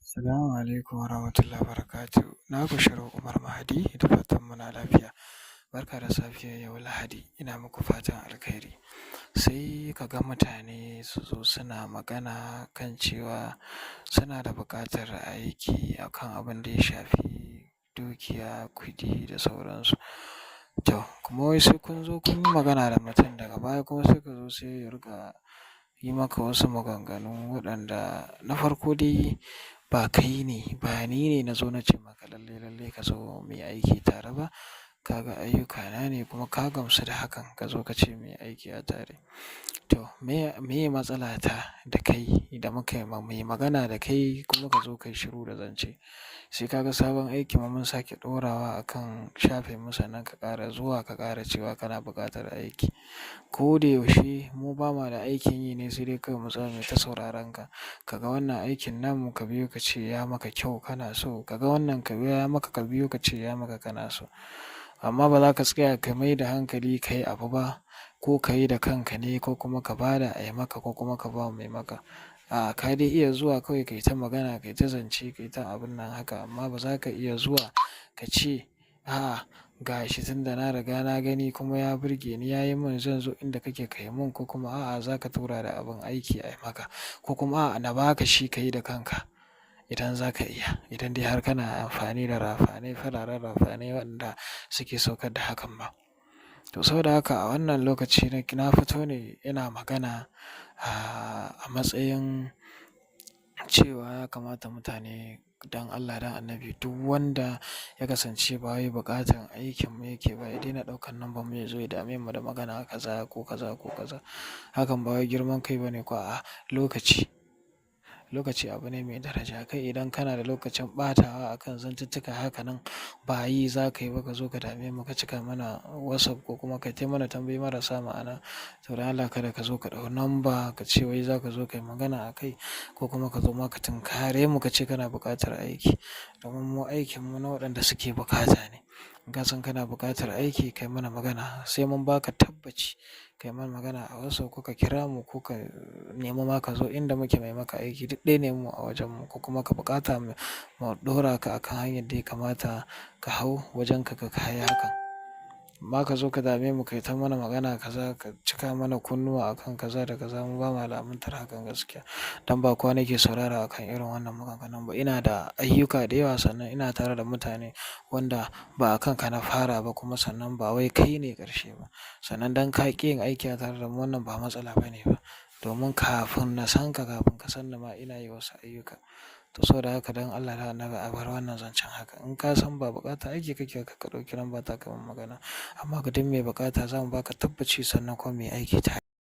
Assalamu alaikum warahmatullahi wabarakatuh. Na ku Shiru Umar Mahadi, da fatan muna lafiya. Barka da safiya yau Lahadi, ina muku fatan alkhairi. Sai ka ga mutane su zo suna magana kan cewa suna da buƙatar aiki akan abin da ya shafi dukiya, kuɗi da sauransu. To, kuma wai sai kun zo kun yi magana da mutum, daga baya kuma sai ka zo sai ya riƙa yi maka wasu maganganu waɗanda na farko dai ba kai ne, ba ni ne na zo na ce maka lalle lalle ka zo muyi aiki tare ba. Ka ga ayyukana ne kuma ka gamsu da hakan, ka zo ka ce muyi aiki a tare. To, meye matsala ta da kai da muka yi magana da kai kuma ka zo ka yi shiru da zance? Sai ka ga sabon aiki ma mun sake ɗorawa a kan shafin mu, sannan ka ƙara zuwa ka ƙara cewa kana buƙatar aiki. Ko da yaushe mu ba ma da aikin yi ne, sai dai kawai mu tsaya mu ta sauraron ka. Ka ga wannan aikin namu, ka biyo ka ce ya maka kyau kana so. Ka ga wannan ka ya maka, ka biyo ka ce ya maka kana so. Amma ba za ka tsaya ka mai da hankali ka yi abu ba, ko ka yi da kanka ne, ko kuma ka ba da a yi maka, ko kuma ka ba mai maka. A'a, ka dai iya zuwa kawai ka yi ta magana, ka yi ta zance, ka yi ta abun nan haka, amma ba za ka iya zuwa ka ce, "A'a, ga shi tun da na riga na gani kuma ya burge ni, ya yi mun, zan zo inda kake ka yi mun," ko kuma a'a, za ka tura da abin aiki a yi maka, ko kuma a'a, na ba ka shi ka yi da kanka idan za ka iya. Idan dai har kana amfani da rafane, fararen rafane waɗanda suke saukar da hakan ba. To, saboda haka a wannan lokaci na fito ne ina magana a matsayin cewa ya kamata mutane, don Allah don Annabi, duk wanda ya kasance ba wai buƙatar aikin mu yake ba, ya daina ɗaukan number mu ya zo ya dame mu da magana kaza ko kaza ko kaza. Hakan ba wai girman kai ba ne ko a'a, lokaci. Lokaci abu ne mai daraja. Kai idan kana da lokacin ɓatawa a kan zantuttuka haka nan, ba yi za ka yi ba ka zo ka dame mu, ka cika mana WhatsApp ko kuma ka tai mana tambayoyi marasa ma'ana. To, don Allah kada ka zo ka ɗau number ka ce wai za ka zo ka yi magana a kai, ko kuma ka zo ma ka tunkare mu ka ce kana buƙatar aiki. Domin mu aikin mu na waɗanda suke bukata ne. In ka san kana buƙatar aiki, kai mana magana, sai mun ba ka tabbaci. Kai mana magana a WhatsApp, ko ka kira mu, ko ka nemi ma ka zo inda muke mai maka aiki, duk ɗaya ne mu a wajen mu, ko kuma ka buƙata mu ɗora ka a kan hanyar da ya kamata ka hau wajen ka ga ka yi hakan. Amma ka zo ka dame mu, kai ta mana magana kaza, ka cika mana kunnuwa akan kaza da kaza, mu ba ma lamuntar hakan gaskiya. Dan ba kowa nake saurara akan irin wannan maganganun ba. Ina da ayyuka da yawa, sannan ina tare da mutane wanda ba a kanka na fara ba, kuma sannan ba wai kai ne ƙarshe ba. Sannan dan ka ƙi yin aiki a tare da mu, wannan ba matsala ba ne ba. Domin kafin na san ka, kafin ka san ni ma, ina yi wasu ayyuka. To, saboda haka don Allah don Annabi a bar wannan zancen haka. In ka san ba buƙata aiki kake, kar ka ɗauki number ta ka mun magana. Amma ga duk mai buƙata, za mu ba ka tabbaci sannan kuma muyi aiki tare.